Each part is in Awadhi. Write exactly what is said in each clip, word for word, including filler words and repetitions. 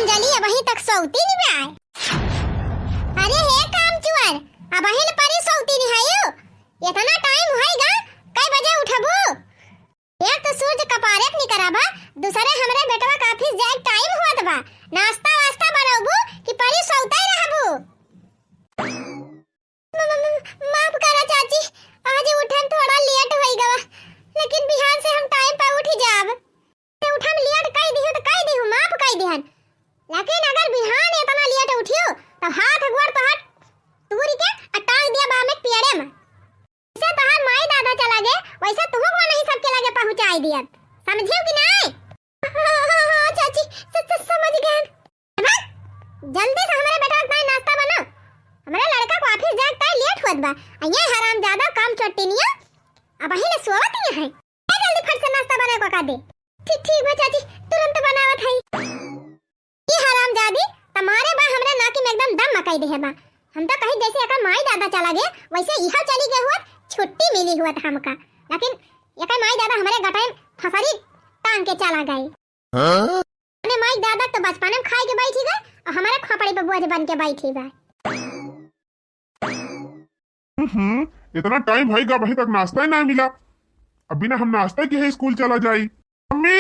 जली अबहीं तक सौती नहीं आए। अरे हे कामचुअर, अबहीं ले परी सौती नहीं आयो। इतना टाइम होइगा, कै बजे उठबू? एक तो सूरज कपारे क निकरा बा, दूसरे हमरे बेटवा के ऑफिस जाए क टाइम होत बा। नाश्ता वास्ता बनौबू कि परी सौते रहबू? म-, म-, म-, माफ करा चाची, आज उठन थोड़ा लेट होई गवा, लेकिन बिहान से हम टाइम पर उठ जाब। ते उठन लेट कई दिहु त कई दिहु, माफ कई दिहन, लेकिन अगर बिहान इतना लेट उठियो तो हाथ गोड़ तोहार तूरी के आ टांग दिया बा में पेड़े में। जैसे तोहार माई दादा चला गए, वैसे तुहू को नहीं सबके लगे पहुंचाई दियत, समझियो कि नहीं? हाँ, हाँ, हाँ, चाची, स-, स-, समझ गए। अब जल्दी से हमारे बेटा का नाश्ता बना, हमारे लड़का को ऑफिस जाए ताई लेट होत बा। आ ये हरामजादा काम चोट्टिनिया अबहीं ले सोवत ही है। ए, जल्दी फट से नाश्ता बना को का दे। ठीक, ठीक बा चाची, तुरंत बनावत है। ई हरामजादी तुम्हारे बा हमरे नाकी में एकदम दम मकाई देहे बा। हम तो कही जैसे एकर माई दादा चला गए, वैसे इहो चली गए हुआ, छुट्टी मिली हुआ हमका। लेकिन एकर माई दादा हमारे गटाई में फसरी टांग के चला गए। हाँ? अपने माई दादा तो बचपन में खाए के बैठी गए और हमारे खोपड़ी पे बोझ बन के बैठी बा। हम्म, इतना टाइम होइगा, अबहीं तक नाश्ता ही ना मिला। अब बिना हम नाश्ता किए स्कूल चला जाई। मम्मी,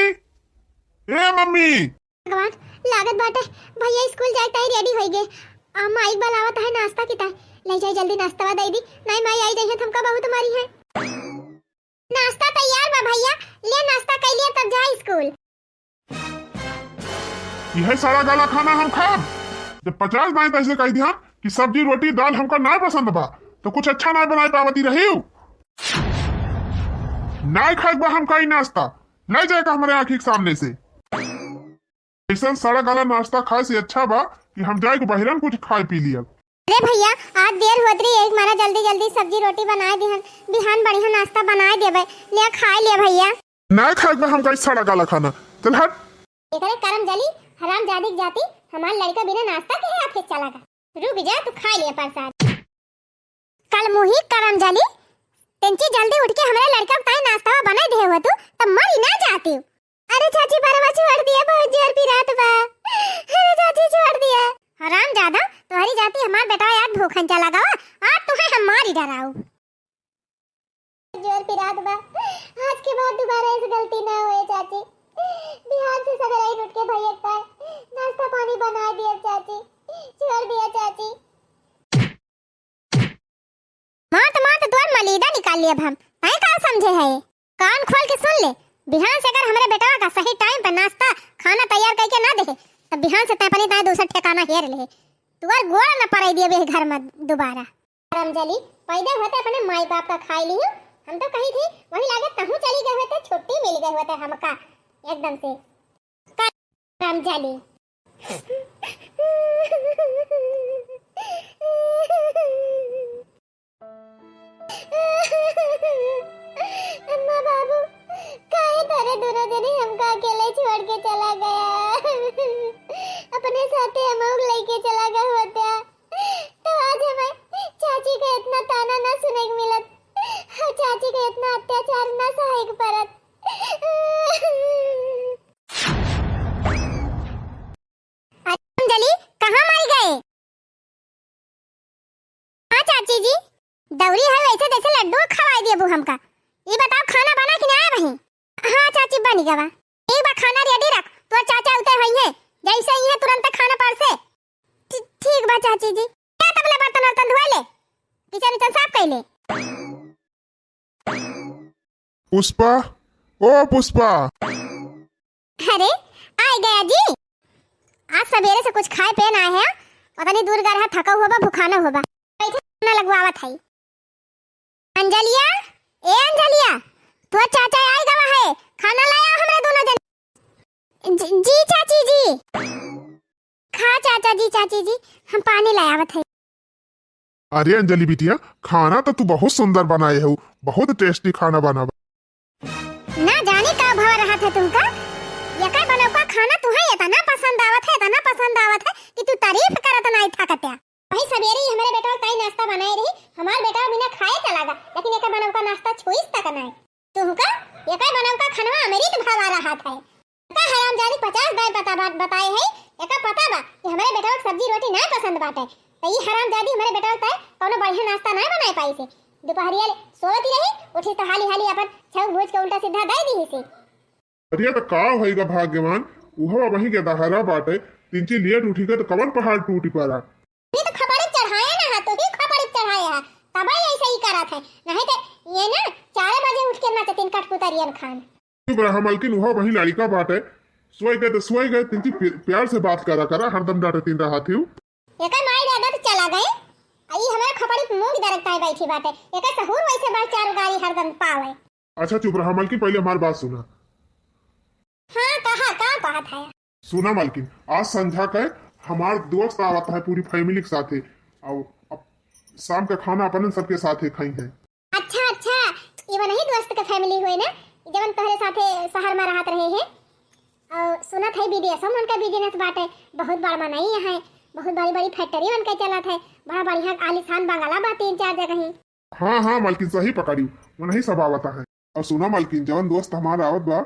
ए मम्मी। भगवान, लागत बाटे भैया स्कूल जाए ताई रेडी होई गए। आ माई बुलावत है नाश्ता की ताई। ले जाई जल्दी नाश्ता दे दी, नहीं माई आई जाइए तो हमका बहुत मारी है। नाश्ता तैयार बा भैया, ले नाश्ता कर लिया तब जा स्कूल। यह सड़ा गला खाना हम खाब? जब पचास बार तैसे कह दिया कि सब्जी रोटी दाल हमका ना पसंद बा, तो कुछ अच्छा ना बनाए पावती रही। ना खाए बा हमका ई नाश्ता, ले जाएगा हमारे आँखी के सामने से। ऐसन सड़ा गला नाश्ता खाए से अच्छा बा कि हम जाए के बहिरन कुछ खाए पी लिया। अरे भैया, आज देर होत रही, एक मारा जल्दी जल्दी सब्जी रोटी बनाए दिहन, बिहान बढ़िया नाश्ता बनाए देबे, ले खाए ले भैया। ना खाए बा हमका ई सड़ा गला खाना, चल हट। एकरे करम जली, हरामजादी के जाती, हमार लड़का बिना नाश्ता के ही ऑफिस चला गया। रुक जा, तू खा ले प्रसाद। कल मुही करम जली, तेंची जल्दी उठ के हमरे लड़का के ताई नाश्ता बनाई दे हो तू, तब मरी ना जाती। अरे चाची, बरवा छोड़ दिया, बहुत जोर पिरात बा। अरे चाची, छोड़ दिया। हरामजादा, तोहरी जाती हमार बेटा आज भूखन चला गवा, आज तुम्हें हम मारी डराऊ। जोर पिरात बा। आज के बाद दोबारा ऐसी गलती ना होए चाची। बिहान से सवेरे ही उठ के भैया का नाश्ता पानी बना दिया चाची। छोड़ दिया चाची। मात मात तोर मलीदा निकाल लिया हम। तैं का समझे है? कान खोल के सुन ले। बिहान से अगर हमरे बेटवा का सही टाइम पर नाश्ता खाना तैयार करके ना दे, तब बिहान से तैं अपनी ताई दूसरा ठिकाना हेर ले। तोर गोड़ न पड़े दिए घर में दोबारा। करम जली, पैदा होते अपने माई बाप का खाए लियो। हम तो कही थी, वही लागत तहूँ चली गए होते, छुट्टी मिल गए होते हमका एकदम से। करम जली। अम्मा बाबू, काहे तोरे दोनों जने हमका अकेले छोड़ के चला गया? अपने साथे हमहू लेके चला गया होता। तो आज हमें चाची का इतना ताना ना सुने के मिलत, और चाची का इतना अत्याचार ना सहे के पड़त। अरे अंजलि, कहाँ मर गए? हाँ चाची जी, दौरी है वैसे जैसे लड्डू खवाई देबू हमका। ई बताओ खाना बना कि ना वहीं? हाँ चाची बन गवा। एक बार खाना रेडी रख, तोर चाचा उतर हुई है, जैसे ही है तुरंत खाना परसे। ठी-, ठीक बा चाची जी। क्या तबले बर्तन वर्तन धोए ले, किचन उचन साफ कर ले। पुष्पा, ओ पुष्पा। अरे, आ गया जी। आज सवेरे से कुछ खाए पे ना है, पता नहीं दूर गए रहा, थका हुआ बा, भुखाना हुआ बा। बैठे ना लगवावत है। अंजलिया, ए अंजलिया, तोर चाचा आई गवा है, खाना लाया हमरे दोनों जन। जी, जी चाची जी। खा चाचा जी, चाची जी, हम पानी ले आवत है। अरे अंजलि बिटिया, खाना तो तू बहुत सुंदर बनाए हो, बहुत टेस्टी खाना बना बा। ना जाने का भवा रहा था तुमका, यकर बनौका खाना तुम्हें इतना पसंद आवत है, इतना पसंद आवत है कि तू तारीफ करत नाई थकत्या। वही सवेरे ही हमारे बेटा ताई नाश्ता बनाए रही, हमार बेटा बिना खाए चला गा, लेकिन यकर बनौका नाश्ता छुईस तक नाई। तुमका यकर बनौका खनवा अमृत भवा रहा था। का हरामजादी पचास बार बता, बात बताए है एका पता बा कि हमरे बेटवा के सब्जी रोटी नाय पसंद बाटे, त ई हरामजादी हमरे बेटवा के कौनो बढ़िया नाश्ता नाय बनाए पाइसे। दुपहरिया ले सोवत ही रही, उठी त हाली हाली अपन छौक भूज के उल्टा सीधा दे दीहिसे। अरे त का होइगा भाग्यवान, उहवा वहीं के दहरा बाटे, तिनची लेट उठी के त कवन पहाड़ टूटी पड़ा। ये तो खपड़ी चढ़ाए ना है, तो ही खपड़ी चढ़ाए है, तबे ऐसे ही करत है, नहीं तो ये ना चार बजे उठ के नाचतीन कठपुतरियन खान। चुप रहा मलकिन, उहा वही लड़िका बाटे, सोए गए तो सोए गए, तिनकी प्य-, प्यार से बात करा करा, हरदम डांटतीन रहा थी। एकर माई दादा तो चला गए, आ ई हमारे खपड़ी पे मूंग दरकता है बैठी बाटे, एकर सहूर वैसे बार चार गाली हरदम पावे। अच्छा चुप रहा मलकिन, पहले हमार बात सुना। हाँ कहा, का कहत है? सुना मालकिन, आज संझा के हमार दोस्त आवत है पूरी family के साथे, और अब शाम के खाना अपन सबके साथे खाई है। अच्छा अच्छा, ये वही दोस्त के family हुए ना, जवन तोहरे साथे शहर में रहत रहे हैं। और सुनत है विदेशों में उनका business बाटे, बहुत बड़ मनई है, बहुत बड़ी बड़ी factory उनके चलत है, बड़ा बढ़िया आलीशान बंगला बा तीन चार जगह ही। हाँ हाँ मालकिन, सही पकड़ी, वही सब आवत है। और सुना मालकिन, जवन दोस्त हमार आवत बा,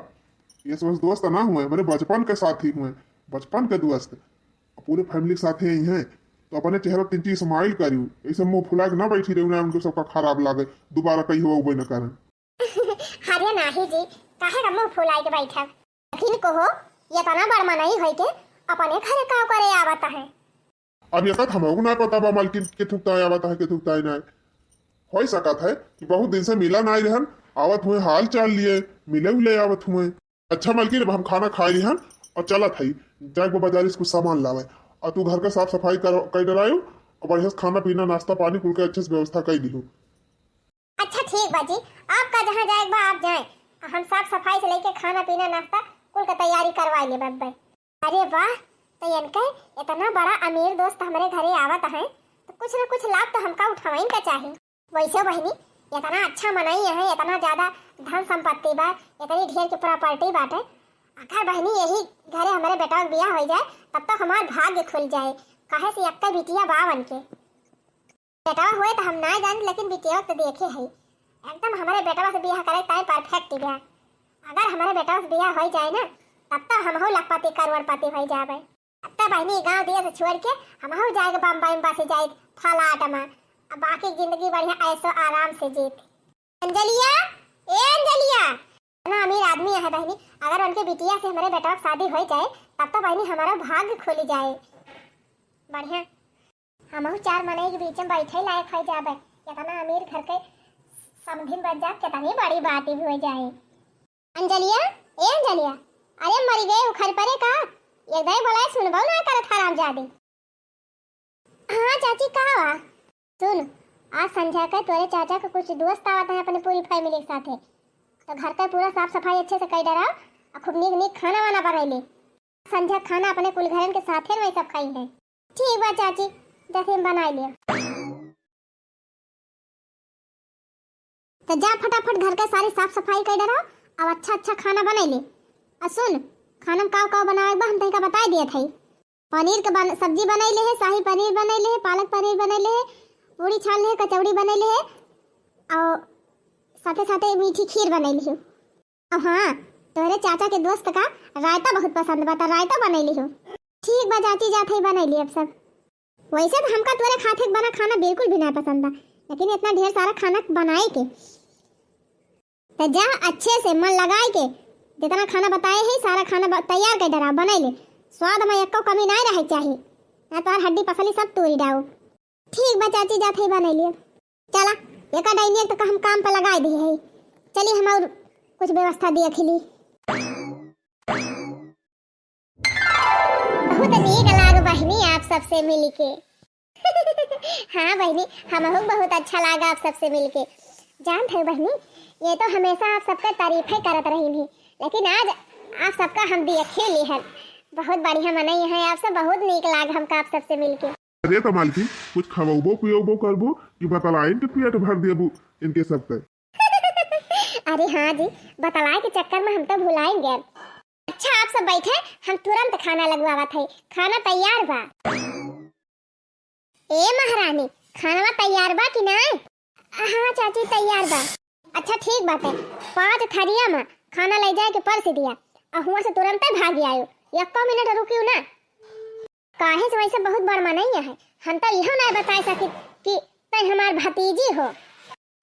ये सब दोस्त ना हुए, मेरे बचपन के साथी हुए, बचपन के दोस्त। अब पूरे family के साथ ही आई हैं, तो अपने चेहरा तिनची smile करियो, ऐसे मुंह फुला के ना बैठी रहियो ना, उनको सबका खराब लागे, दोबारा कहीं हो उबे न करन। अरे नाही जी, काहे का मुंह फुलाए के बैठब? लेकिन कहो, ये तना बड़ मनई होई के अपने घरे का करे आवत है? अब ये कत हमहू ना पता बा मालकिन, के थुकता है आवत है, के थुकता है ना। हो सकत है कि बहुत दिन से मिला ना रहन, आवत हुए हाल चाल लिए, मिले उले आवत हुए। अच्छा मालकिन, अब हम खाना खाए लिहन और चलत हई, जाए के बाजार से कुछ सामान लावे, और तू घर का साफ सफाई कर, कर डरायो, और बढ़िया से खाना पीना नाश्ता पानी कुल के अच्छे से व्यवस्था कर दिहो। अच्छा ठीक बा जी, आपका जहाँ जाए के बा आप जाए, हम साफ सफाई से लेके खाना पीना नाश्ता कुल का तैयारी करवा ले बब्बे। अरे वाह, तो इनके इतना बड़ा अमीर दोस्त हमरे घरे आवत है, तो कुछ न कुछ लाभ तो हमका उठावइन का चाही। वैसे बहिनी, इतना अच्छा मनई है, इतना ज्यादा धन संपत्ति बा, इतनी ढेर की property बाटे, अगर बहिनी यही घरे हमरे बेटा के बियाह हो जाए, तब तो हमार भाग्य खुल जाए, काहे से एक्के बिटिया बा उनके। बेटवा होए तो हम ना जान, लेकिन बिटिया तो देखे है, एकदम हमरे बेटवा से बियाह करे ताई perfect बा। अगर हमरे बेटवा से बियाह हो जाए ना, तब तो हमहू लखपति करोड़पति हो जाबे। तब तो बहिनी गांव दिया से छोड़ के हमहू जाए के बम्बई में बस जाए flat में, अब बाकी जिंदगी बढ़िया ऐसो आराम से जीत। अंजलिया, ए अंजलिया, इतना अमीर आदमी है बहिनी, अगर उनके बिटिया से हमरे बेटवा के शादी हो जाए, तब तो बहिनी हमारा भाग्य खुल जाए। बढ़िया। हमहू चार मनई के बीच में बैठे लायक हो जाबे। इतना अमीर घर के समधिन बन जाब, कितनी बड़ी बात भी हो जाए। अंजलिया, ए अंजलिया, अरे मर गए उखर परे का? एक दाई बोलाए सुनबो ना करत हरामजादी। हाँ चाची, का हुआ? सुन, आज संझा के तोरे चाचा के कुछ दोस्त आवत हैं अपने पूरी family के साथे, तो घर का पूरा साफ सफाई अच्छे से कर डराओ और खूब नीक नीक खाना वाना बनाई ले। संझा खाना अपने कुल घरन के साथे में सब खाई है। ठीक बा चाची, जैसे हम बनाई लिया। तो जा फटाफट घर के सारी साफ सफाई कर डरो, अब अच्छा अच्छा खाना बनाई ले। और सुन, खाना में काव काव बनावे के बा हम तनिका बताई दिया थई। पनीर के बन, सब्जी बनाई ले है, शाही पनीर बनाई ले है, पालक पनीर बनाई ले है, पूड़ी छान ले है, कचौड़ी बनाई ले है, और साथे साथे मीठी खीर बनाई ले है। अब हाँ, तोहरे चाचा के दोस्त का रायता बहुत पसंद बा, त रायता बनैली हो। ठीक बा चाची, जात हई बनैली अब सब। वैसे तो हमका तोरे हाथे के बना खाना बिल्कुल भी ना पसंद बा, लेकिन इतना ढेर सारा खाना बनाए के, त जा अच्छे से मन लगाए के, जितना खाना बताए है सारा खाना ब-, तैयार कर डरा, बनाई ले। स्वाद में एको कमी ना रहे चाहिए, ना तोहर हड्डी पसली सब तोड़ी डाओ। ठीक बा चाची, जात हई बनाई ले। चला, एका डाइनिया तो हम काम पे लगाए दी है। चली, हम और कुछ व्यवस्था देख ली। बहुत नीक लाग बहिनी आप सबसे मिल के। हाँ बहिनी, हमहू बहुत अच्छा लागा आप सबसे मिल के। जानत हो बहिनी, ये तो हमेशा आप सबका तारीफे करत रही थी, लेकिन आज आप सबका हम देखे लिहन। बहुत बढ़िया मनई है आप सब, बहुत नीक लाग हमका आप सबसे मिल के। अरे त मालकिन, कुछ खवबो पियबो करबो कि बतलाइन के पेट भर देबू इनके सबके? अरे हाँ जी, बतलाए के चक्कर में हम तो भुलाइन गए। अच्छा आप सब बैठे, हम तुरंत खाना लगवावत है, खाना तैयार बा। ए महारानी, खाना तैयार बा कि ना? हाँ चाची, तैयार बा। अच्छा ठीक बाटे, पाँच थरिया में खाना ले जाए के परस दिया, और हुआ से तुरंते भाग आयो, एको मिनट रुकियो ना। काहे से वैसे बहुत बड़ मनई है, हम तो इहो ना बताए सकित कि तै हमार भतीजी हो।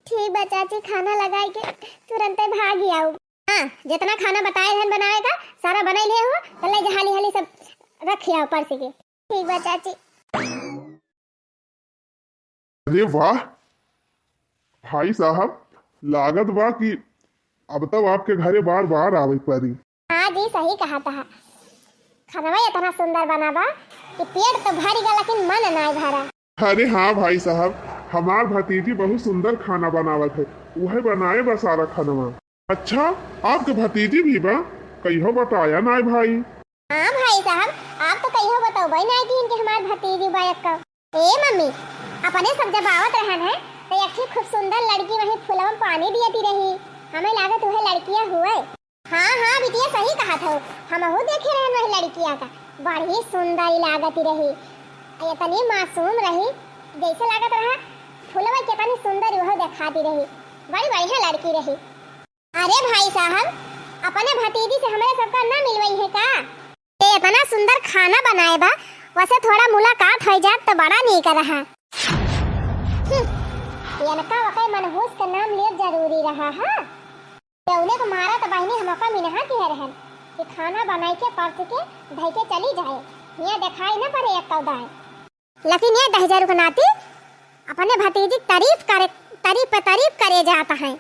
ठीक बा चाची, खाना लगाई के तुरंते भाग ही आऊ। हाँ, जितना खाना बताए रहन बनावे का, सारा बनाई ले हो, तो ले जा हाली हाली सब रख आओ परस के। ठीक बा चाची। अरे वाह भाई साहब, लागत बा कि अब तब आपके घरे बार बार आवे के पड़ी। हाँ जी, सही कहा था। खानवा इतना सुंदर बना बा कि पेट तो भर गया, लेकिन मन ना भरा। अरे हाँ भाई साहब, हमार भतीजी बहुत सुंदर खाना बनावत है, वह बनाए बा सारा खानवा। अच्छा, आपके भतीजी भी बा? कहियो बताया नाय भाई। हाँ भाई साहब, आप तो कहियो बतौबे नाय कि इनके हमार भतीजी बा एक। ए मम्मी, अपने सब जब आवत रहन है, तो एक ठे खूब सुंदर लड़की वहीं फुलवा में पानी दियती रही। हमें लागत वह लड़किया हुए। हाँ, हाँ बिटिया, सही कहा था, हमहू देखे रहन वही लड़किया का। बड़ी सुंदर ही लागती रही, इतनी मासूम रही, जैसे लागत रहा फुलवा कितनी सुंदर वह देखाती रही। बड़ी बढ़िया लड़की रही। अरे भाई साहब, अपने भतीजी से हमरे सबका ना मिलवई है का? ते इतना सुंदर खाना बनाए बा, वसे थोड़ा मुलाकात होइ जात तो बड़ा नीक रहा। हम्म, इनका वकै मनहूस के नाम लेब जरूरी रहा, हाँ? ते उन्हें को मारा तो बहिनी हम ओका मिनहा के रहन कि खाना बनाई के परस के धई के चली जाए, हियाँ देखाई न पड़े एक दाए। लेकिन ये दहिजरू के नाती अपने भतीजी के तारीफ करे, तारीफ पे तारीफ करे जात है।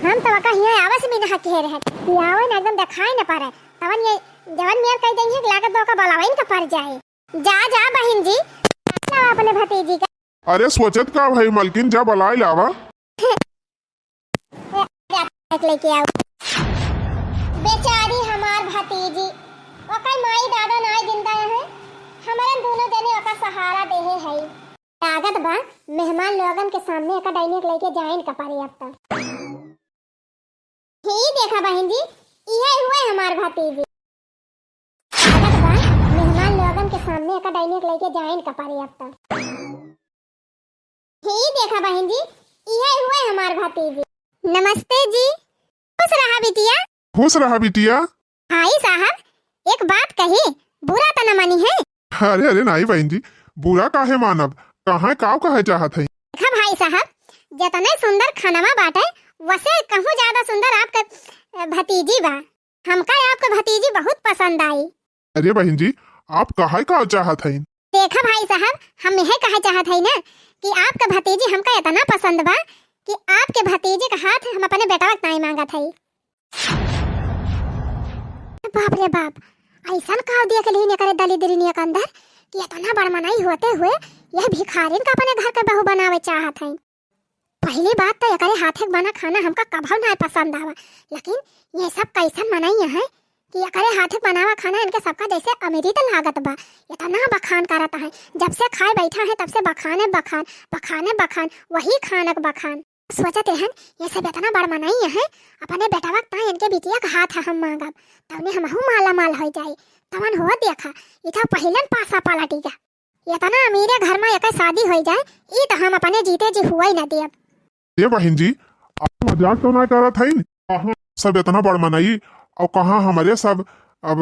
हम तो ओका हियाँ आवस भी ना कहे रहे कि आवे ना, एकदम देखाई न पड़े। तवन ये जवन मेर कह देंगे कि लागत बा ओका बुलावइन का पड़ जाए। जा, जा बहिन जी, लावा अपने भतीजी का। अरे सोचत का भाई मलकिन, जा बुलाए लावा। लेके आओ। बेचारी हमार भतीजी, ओकर माई दादा नाय जिंदा है, हमरन दोनों जने ओकर सहारा देहे हई। लागत बा मेहमान लोगन के सामने एका डाइनिया के लेके जाइन का परे अब तक। ही देखा बहिन जी, इहे हुए हमार भतीजी। लागत बा मेहमान लोगन के सामने एका डाइनिया के लेके जाइन का परे अब तक। ही देखा बहिन जी, इहे हुए हमार भतीजी। नमस्ते जी, खुश रहा बिटिया। खुश रहा बिटिया। भाई साहब, एक बात कही, बुरा त न मनी है? अरे, अरे, नाई बहिन जी, बुरा काहे मानब? कहाँ काव कहे चाहत है? देखा भाई साहब, जितने सुंदर खनवा बाटे, वसे कहूँ ज्यादा सुंदर आपके, अ, भतीजी बा। हमका आपके भतीजी बहुत पसंद आई। अरे बहिन जी, आप कहे का चाहत हईन? देखा भाई साहब, हम यह कहे चाहत हई ना कि आपके भतीजी हमका इतना पसंद बा कि आपके भतीजी का हाथ हम अपने बेटवा के ताई मांगत हई। बाप रे बाप, ऐसन का देख लीन एकरे दलिद्रिनिया के अंदर कि इतना बड़ मनई होते हुए यह भिखारिन का अपने घर के बहू बनावे चाहत हईन। पहली बात तो एकरे हाथे के बना खाना हमका कभो ना पसंद आवा, लेकिन ये सब कैसन मनई है कि एकरे हाथे के बनावा खाना इनके सबका जैसे अमृत लागत बा। इतना बखान करत है, जब से खाए बैठा है तब से बखाने बखान, बखाने बखान, वही खानक बखान। सोचत रहन ये सब इतना बड़ मनई है, अपने बेटवा के ताई इनके बिटिया के हाथ हम मांगब, तवने हमहू माला माल हो जाई। तवन हो देखा, इथा पहिलन पासा पलटी गा। इतना अमीरे घर में एकर शादी होई जाए, ई तो हम अपने जीते जी हुआ ही ना देब। ए बहिन जी, आप मजाक तो ना करत हईन? कहाँ सब इतना बड़ मनई और कहाँ हमरे सब अब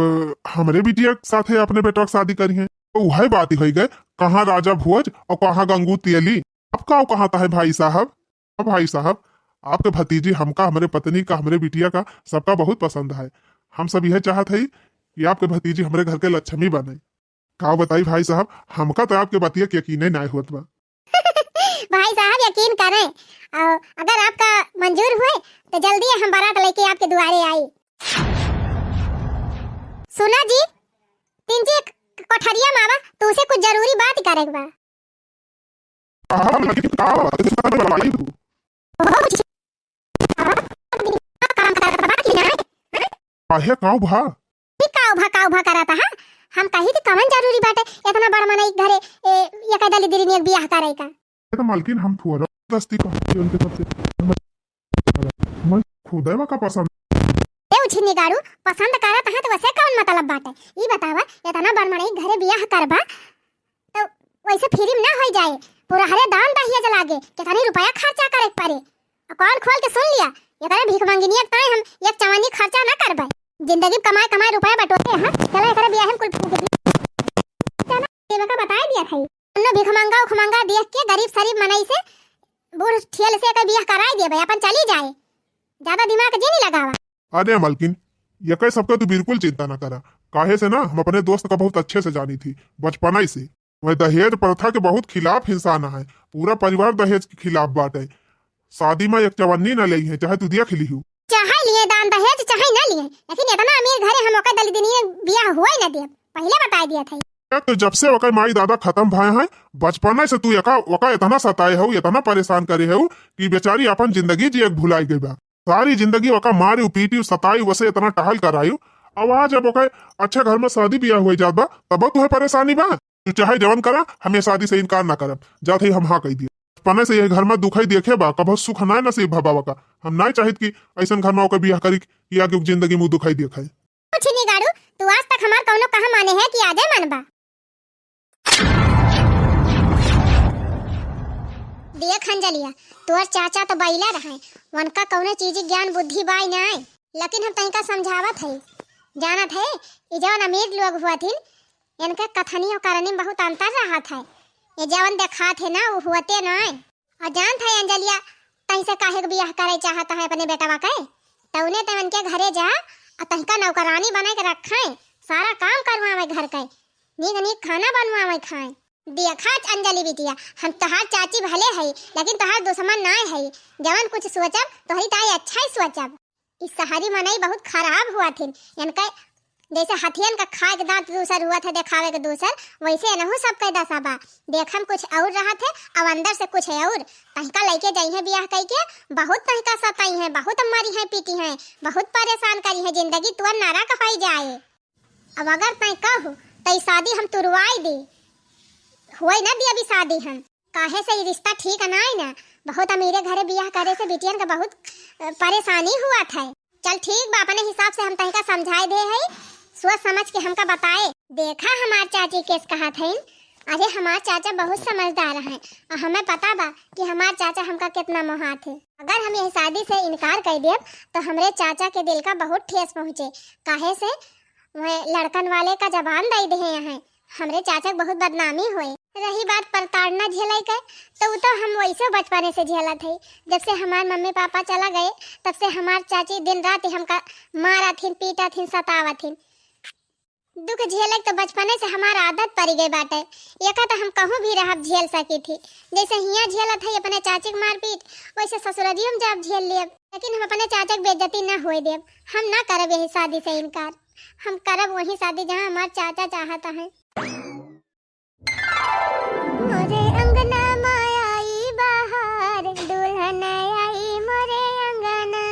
हमरे बिटिया के साथे अपने बेटवा के शादी करी हैं? तो वही बात ही होई गए, कहाँ राजा भोज और कहाँ गंगू तेली। अब का कहाँ है भाई साहब? अब भाई साहब, आपके भतीजी हमका, हमरे पत्नी का, हमरे बिटिया का, सबका बहुत पसंद है। हम सब यह चाहत हई कि आपके भतीजी हमरे घर के लक्ष्मी बने। का बताई भाई साहब, हमका तो आपके बतिया के यकीने नाय होत बा। भाई साहब यकीन करें, और अगर आपका मंजूर हुए तो जल्दी हम बारात लेके आपके दुआरे आई। सुना जी, तीन जी कोठरिया में आवा, तुमसे कुछ जरूरी बात करे के बा। हाँ, लेकिन का बात है? सामने वाला आई तू। काहे काव भा? ई काव भा, काव भा करत हा? हम कही कि कवन जरूरी बाटे इतना बड़ मनई घरे, ए, ये कह दलिद्री ने एक बियाह करे का? ये तो मालकिन हम थोड़ा दस्ती कहती उनके सबसे। मैं खुदे वा का पसंद। ए उछिन्नी गाड़ू, पसंद करत हा तो वसे कवन मतलब बाटे? ई बतावा, इतना बड़ मनई घरे बियाह करबा तो वैसे फ्री में ना होई जाए, पूरा हरे दान दहिया जला के कितनी रुपया खर्चा करे के पड़े। और कान खोल के सुन लिया, एकरे भीख मंगिनिया के ताई हम एक चवन्नी खर्चा ना करबे। जिंदगी में कमाए कमाए रुपया बटोरे हैं, चला एकरे बियाह में कुल फूक दी। क्या खाई? अन्नो भिखमंगा उखमंगा देख के गरीब सरीब मनई से बूढ़ ठेल से एकर बियाह कराई देबे, अपन चली जाए। ज्यादा दिमाग जिन लगावा। अरे मलकिन, एके सबके तू बिल्कुल चिंता ना करा। काहे से ना, हम अपने दोस्त का बहुत अच्छे से जानी थी, बचपना ही से। वह दहेज प्रथा के बहुत खिलाफ इंसान है, पूरा परिवार दहेज के खिलाफ बाटे। शादी में एक चवन्नी ना लेइहैं, चाहे तू देख लिहू। चाहे लिए दान दहेज, चाहे ना लिए, लेकिन इतना अमीर घरे हम ओकर दलिदनिये बियाह हुए ना देब, पहिले बताई दिया था। ए, तो जब से ओकर माई दादा खत्म भए हैं, बचपने से तू एका, ओका इतना सताए हऊ, इतना परेशान करे हऊ कि बेचारी अपन जिंदगी जिए के भुलाई गई बा। सारी जिंदगी ओका मारी, पीटी, सताई, वसे इतना टहल करायू। अब आज जब ओकर अच्छे घर में शादी बियाह हुए जात बा, तब तुहे परेशानी बा। तू चाहे जवन करा, हम ये शादी से इनकार ना करब। जात ही हम हाँ कह दिए। बचपने से ये घर में दुखई देखे बा, कभो सुख ना नसीब भवा का। हम ना चाहित कि ऐसन घर में ओकर बियाह करी कि आगे जिंदगी में दुखई देखे। कुछ नहीं गाड़ू, तू आज तक हमार कौनो कहा माने है कि आजे मानबा? देख अंजलिया, तोर चाचा तो बैला रहे, उनका कौनो चीज ज्ञान बुद्धि बाई ना आए, लेकिन हम तनिका समझावत है, जानत है, ई जौन अमीर लोग हुआ थिन, इनके कथनी और करनी में बहुत अंतर रहत है। ये जवन देखात है ना, वो होते नाय। और जानत है अंजलिया, तहीं से काहे के बियाह करे चाहत है अपने बेटवा के? तौने ते उनके घरे जा, और तहिका नौकरानी बना के रखे, सारा काम करवावे घर के, नीक नीक खाना बनवावे खाए। देखा अंजलि बिटिया, हम तोहार चाची भले है, लेकिन तोहार दुश्मन नाय है। जवन कुछ सोचब, तोहरी ताई अच्छा ही सोचब। ई शहरी मनई बहुत खराब हुआ थिन। इनका जैसे हथियन का खाए के दांत दूसर हुआ था, देखावे के दूसर, वैसे एनहू सबके दशा बा। देखम कुछ और रहत है, अब अंदर से कुछ है और। तहिका लइके जइहे बियाह कइके, बहुत तहिका सताई है, बहुत मारी है, पीटी है, बहुत परेशान करी है, जिंदगी तुअर नरक होई जाए। अब अगर तय कहू, तो ई शादी हम तुरवाई दे, हुए ना दी अभी शादी हम। काहे से ई रिश्ता ठीक नाई ना। बहुत अमीरे घरे बियाह करे से बिटियन का बहुत, अ, परेशानी हुआ था। चल ठीक बा, अपने हिसाब से हम तहिका समझाए दे है, सोच समझ के हमका बताए। देखा हमार चाची केस कहत हईन। अरे हमार चाचा बहुत समझदार हैं और हमें पता बा कि हमार चाचा हमका कितना मोहात है। अगर हम यह शादी से इनकार कर देब तो हमरे चाचा के दिल का बहुत ठेस पहुँचे, काहे से वह लड़कन वाले का जबान दे दे हैं। हमरे चाचा के बहुत बदनामी होए। रही बात प्रताड़ना झेले के, तो उ तो हम वैसे बचपने से झेलत है। जब से हमार मम्मी पापा चला गए, तब से हमार चाची दिन रात हमका मारत हिन, पीटत हिन, सतावत हिन। दुख झेले के तो बचपने से हमार आदत पड़ गई बाटे। एका तो हम कहूँ भी रहब झेल सकी थी। जैसे हियाँ झेलत है अपने चाची के मारपीट, वैसे ससुरारियों में जाब झेल लेब, लेकिन हम अपने चाचा के बेइज्जती ना होए देब। हम ना करब यही शादी से इनकार, हम करब वही शादी जहाँ हमार चाचा चाहत हैं। मोरे अंगना में आई बहार, दुल्हन आई मोरे अंगना।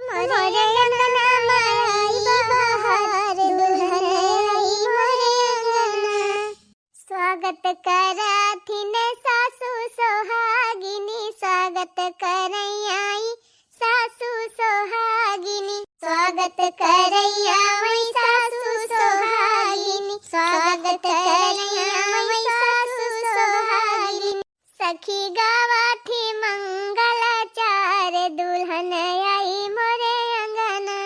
मोरे अंगना में आई बहार, दुल्हन आई मोरे अंगना। स्वागत कराथिन सासु सोहागिनी, स्वागत करई आई सासु सोहागिनी, स्वागत करई आई सासु सोहागिनी, स्वागत करई आई सासु सोहागिनी। सखी गावाथी मंगलाचार, दुल्हन आई मोरे अंगना।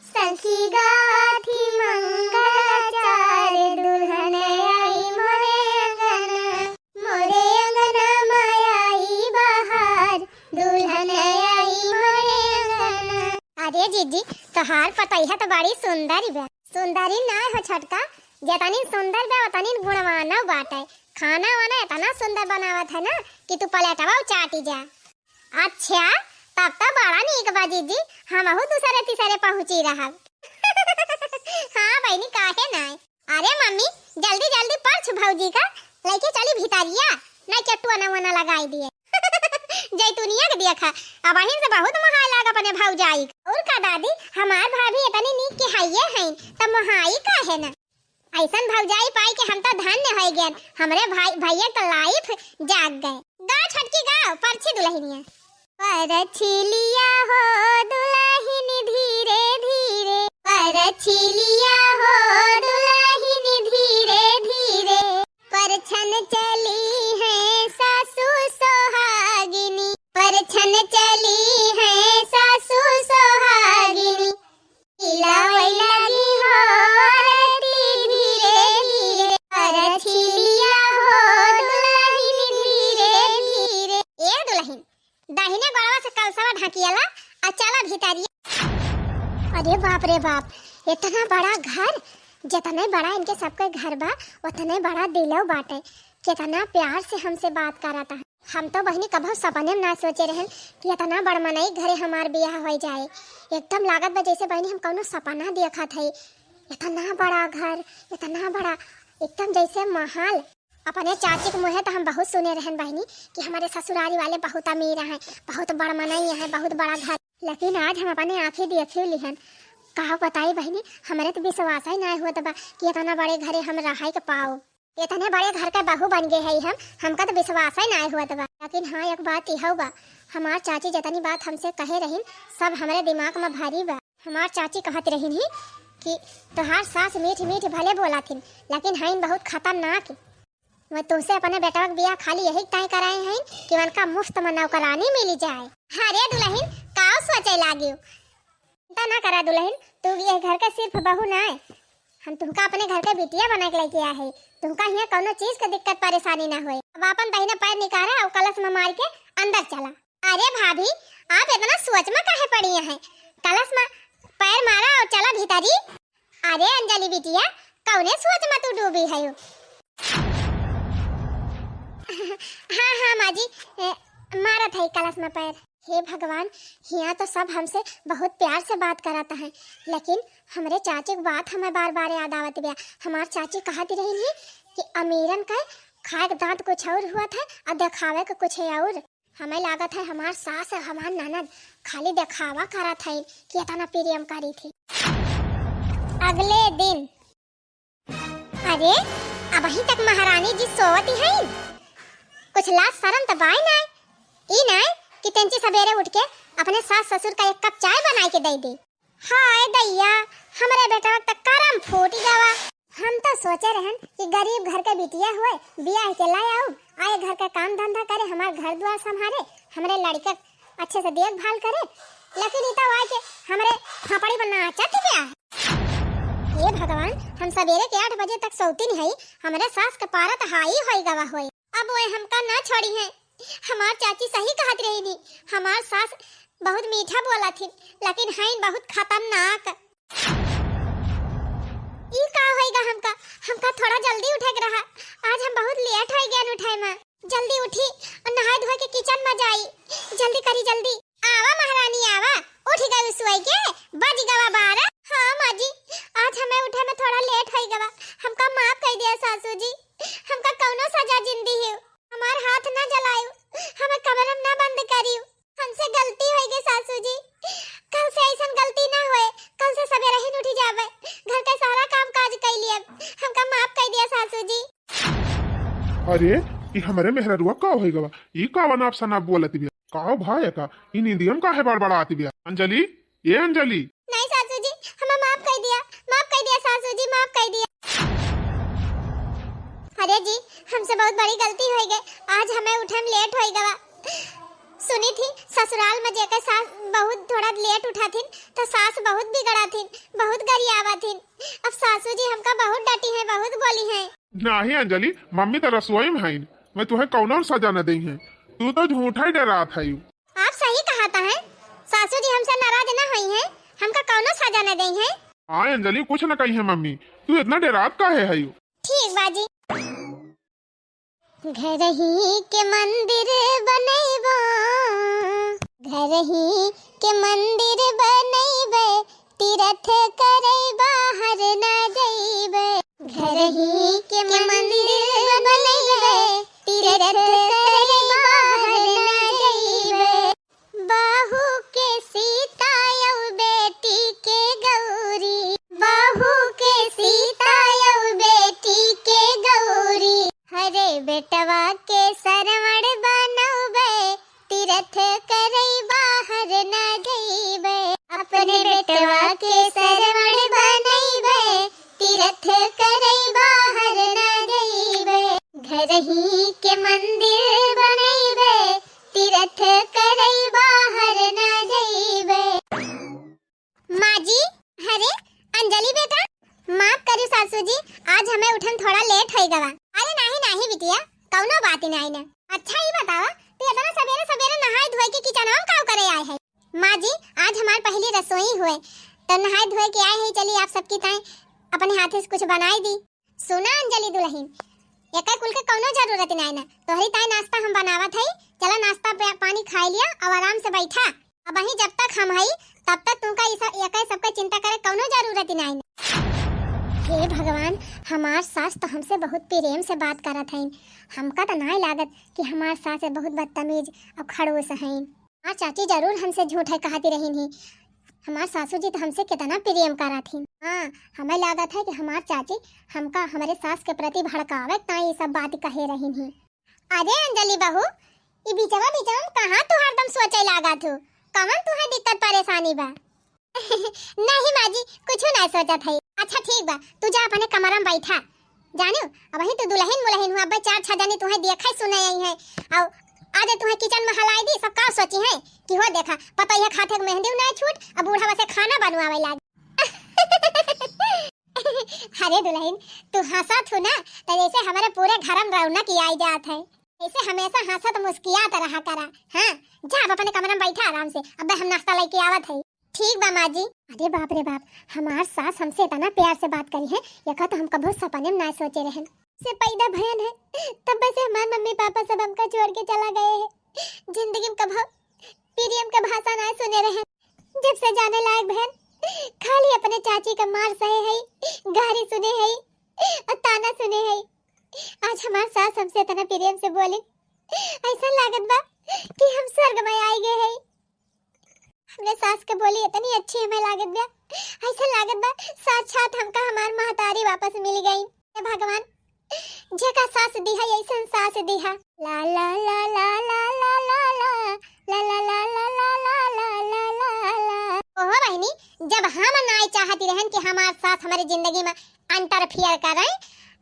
सखी गावाथी मंगलाचार, दुल्हन आई मोरे अंगना। मोरे अंगना में आई बहार, दुल्हन आई मोरे अंगना। अरे जीजी, तोहार पतैया तो बड़ी सुंदर बा। सुंदरी ना हो छोटका, जतनी सुंदर बा, ओतनी गुणवानो बाटे। खाना वाना इतना सुंदर बनावत है ना कि तू प्लेटवा चाटी जा। अच्छा, तब तो बड़ा नीक बा जीजी, हमहू दूसरे तीसरे पहुँची रहब। हाँ बहनी, काहे नाय। अरे मम्मी, जल्दी जल्दी परछ भौजी का, लइके चली भितरिया, नहीं चट्टुआ ना वना लगाई दिए। जैतुनिया के देखा, अबहिन से बहुत मोहाय लाग अपने भौजाई। और का दादी, हमार भाभी इतनी नीक के हइये हैं, तब मोहाई काहे ना? ऐसन भौजाई पाई के हम तो धन्य हो गए। हमरे भाई, भैया का लाइफ जाग गए। गाओ छोटकी गाओ, परछी दुल्हनिया। परछिलिया हो दुल्हन धीरे धीरे, परछिलिया हो दुल्हन धीरे धीरे। परछन चली है सासु सोहागिनी, परछन चली है सासु सोहागिनी। हिलावै लागी हो आरती धीरे धीरे, परछिलिया हो अरे बाप, इतना बड़ा घर, जितने बड़ा इनके सबके घर बा, उतने बड़ा दिलो बाटे। कितना प्यार से हमसे बात करत है। हम तो बहिनी कभो सपने में ना सोचे रहन कि इतना बड़ मनई घरे हमार बियाह हो जाए। एकदम लागत बा जैसे बहिनी हम कौनो सपना देखत है। इतना बड़ा घर, इतना बड़ा, एकदम जैसे महल। अपने चाची के मुँहे तो हम बहुत सुने रहन बहिनी कि हमारे ससुरारी वाले बहुत अमीर हैं, बहुत बड़ मनई हैं, बहुत बड़ा घर। लेकिन आज हम अपने आँखी देखियो लिहन। का बताई बहिनी, हमरे तो विश्वास ही ना होत बा कि इतना बड़े घरे हम रहे के पाओ। इतने बड़े घर के बहू बन गए है हम, हमका तो विश्वास ही ना होत बा। लेकिन हाँ, एक बात इहो बा, हमार चाची जितनी बात हमसे कहे रहिन, सब हमरे दिमाग में भरी बा। हमार चाची कहत रहिन ही कि तोहार सास मीठ मीठ भले बोला थिन, लेकिन हईन बहुत खतरनाक। वो तुमसे अपने बेटवा के बियाह खाली यही ताई कराए हैं कि उनका मुफ्त में नौकरानी मिली जाए। अरे दुल्हन, का सोचे लागियो? चिंता ना करा दुल्हन, तू ये घर के सिर्फ बहू ना है, हम तुमका अपने घर के बिटिया बना के लेके आए हैं। तुमका यहाँ कौनो चीज के दिक्कत परेशानी ना होए। अब अपन दहिना पैर निकारा और कलश में मार के अंदर चला। अरे भाभी, आप इतना सोच में काहे पड़ी हैं? कलश में पैर मारा और चला भीतरी। अरे अंजलि बिटिया, कौने सोच में तू डूबी है? हाँ, हाँ, माँ जी, ए, मारत है कलश में पैर। हे भगवान, हियाँ तो सब हमसे बहुत प्यार से बात करत हैं, लेकिन हमरे चाची के बात हमें बार-बार याद आवत बिया। हमार चाची कहत रही कि अमीरन के खाए के दांत कुछ और हुआ था और दिखावे के कुछ और। हमें लागत है हमार सास और हमार ननद खाली दिखावा करत है कि इतना प्रेम करी थी। अगले दिन। अरे, अबहीं तक महारानी जी सोवत ही हैं। कुछ लाज शरम त बाय नाय। ई नाय कि तेंची सबेरे उठ के अपने सास ससुर का एक कप चाय बनाए के दे दे। हाय दैया, हमरे बेटवा त करम फूट गवा। हम तो सोचे रहन कि गरीब घर के बिटिया हुए, बियाह के लाए आउब, आए घर के काम धंधा करे, हमार घर द्वार संभारे, हमरे लड़के अच्छे से देखभाल करे, लेकिन ई तो आए के हमरे फापड़ी में नाचत बिया। हे भगवान, हम सबेरे के आठ बजे तक सोती नहीं हई, हमरे सास के पारा त हाई होई गवा होई। अब वे हमका ना छोड़ी हैं, हमार चाची सही कहत रही नी, हमार सास बहुत मीठा बोला थी, लेकिन हईन बहुत खतरनाक। ई का होइगा हमका? हमका थोड़ा जल्दी उठे के रहा। आज हम बहुत लेट हो गए उठे में। जल्दी उठी और नहाए धोए के किचन में जाई। जल्दी करी, जल्दी। आवा महारानी, आवा। उठ गई सोई के, बज गवा बारह। हाँ माँ जी, आज हमें उठे में थोड़ा लेट हो गवा। हमका माफ कर दिया सासू जी। हमका कौनो सजा जिन दिहियो। हमार हाथ ना जलायो, हमें कमरे में ना बंद करियो। हमसे गलती हो गई सासू जी, कल से ऐसन गलती ना होए। कल से सवेरे ही उठी जावे, घर के सारा काम काज कर लिए। हमका माफ कर दिया सासू जी। अरे, ई हमरे मेहररुआ का होई गवा? ई का अनाप शनाप बोलत बिया? का भाई का? ई नींदियम काहे बड़बड़ात बिया? अंजलि, ए अंजलि। नहीं सासू जी, हमें माफ कर दिया, माफ कर दिया सासू जी, माफ कर दिया। अरे जी, हमसे बहुत बड़ी गलती हो गई। आज हमें उठे में लेट हो गवा। सुनी थी ससुराल में जेकर सास बहुत थोड़ा लेट उठा थिन, तो सास बहुत बिगड़ा थिन, बहुत गरियावा थिन। अब सासू जी हमका बहुत डांटी हैं, बहुत बोली हैं। नाही अंजलि, मम्मी तो रसोई में हईन, मैं तुहे कौनो सजा न देई हैं। तू तो झूठा ही डरात है। आप सही कहत हैं, सासू जी हमसे नाराज न होई हैं, हमका कौनो सजा न देई हैं। हाँ अंजलि, कुछ न कही है मम्मी, तू इतना डरात काहे है? ठीक बाजी। घरही के मंदिर बनैबो, घरही के मंदिर बनैबे, तीरथ करै बाहर ना जइबे। घरही के मंदिर बनैबे, तीरथ करै बाहर ना जइबे। बहू के सीता अउ बेटी के गौरी, बहू के सीता अउ बेटी के गौरी। हरे बेटवा के सरवण बनौबे, तीरथ करै बाहर ना जइबे। अपने बेटवा के सरवण बनैबे, तीरथ करै बाहर ना जइबे। घरही के मंदिर बनैबे, तीरथ करै बाहर ना जइबे। माँ जी, अरे अंजलि बेटा, माफ करी सासू जी, आज हमें उठन थोड़ा लेट हो गवा। अरे नाही नाही बिटिया, कौनो बात ही नाही ना। अच्छा ही बतावा, तू इतना सवेरे सवेरे नहाए धोए के किचनवा में काव करे आए है? माँ जी, आज हमार पहली रसोई हुए, तो नहाए धोए के आए हई, चली आप सबकी ताई अपने हाथे से कुछ बनाई दी। सुना अंजलि दुलहिन, एकर कुल के कौनो जरूरत नाई ना, तोहरी ताई नाश्ता हम बनावत हई। चला नाश्ता पे पानी खाई लिया और आराम से बैठा। अबहीं जब तक हम हई तब तक तुमका इस एकर सबके चिंता करे कौनो जरूरत नाई ना। हे भगवान, हमार सास तो हमसे बहुत प्रेम से बात करत हईन। हमका तो नाई लागत कि हमार सास बहुत बदतमीज और खड़ूस हईन। हमार चाची जरूर हमसे झूठ है कहती रहीन ही। हमार सासू जी तो हमसे कितना प्रेम करत ही। हाँ, हमें लागत है कि हमार चाची हमका हमरे सास के प्रति भड़कावे ताई ये सब बात कहे रहीन ही। अरे अंजलि बहू, ई बिचवा बिचवा में कहाँ तू हरदम सोचे लागत हो? कवन तुहे दिक्कत परेशानी बा? नहीं माँ जी, कुछ ना सोचत है। अच्छा ठीक बा, तू जा अपने कमरा में बैठा। जानियो, अबहीं तू दुलहिन मुलहिन हुआ, अब्बे चार छह जनी तुहे देखे सुने आई है। और आज तुहे किचन में हलाई दी, सब का सोची है कि हो देखा, पतोहिया खाते के मेहंदी ना छूट, अब बूढ़ा से खाना बनवावे लाग। अरे दुलहिन, तू हंसत हो ना, तो जैसे हमारे पूरे घर में रौनक ही आई जात है। ऐसे हमेशा हंसत मुस्कियात रहा करा। हाँ, जा अब अपने कमरा में बैठा आराम से, अब्बे हम नाश्ता लेके आवत है। ठीक बा माँ जी। अरे बाप रे बाप, हमार सास हमसे इतना प्यार से बात करी है, यका तो हम कभो सपने में ना सोचे रहन। से पैदा भयन है, तब से हमार मम्मी पापा सब हमका छोड़ के चला गए हैं। जिंदगी में कभो प्रेम के भाषा ना सुने रहन। जब से जाने लायक भयन, खाली अपने चाची का मार सहे है, गारी सुने है और ताना सुने है। आज हमार सास हमसे इतना प्रेम से बोली, ऐसा लागत बा कि हम स्वर्ग में आई गए है। हमरे सास के बोली इतनी अच्छी हमें लागत बा, ऐसा लागत बा साक्षात हमका हमार महतारी वापस मिल गई। हे भगवान, जेका सास दिहा, ऐसन सास दिहा। ला ला ला ला ला ला ला ला ला ला ला ला ला ला ला ला ला। ओहो बहिनी, जब हम नाई चाहती रहन कि हमार सास हमारी जिंदगी में interfere करे,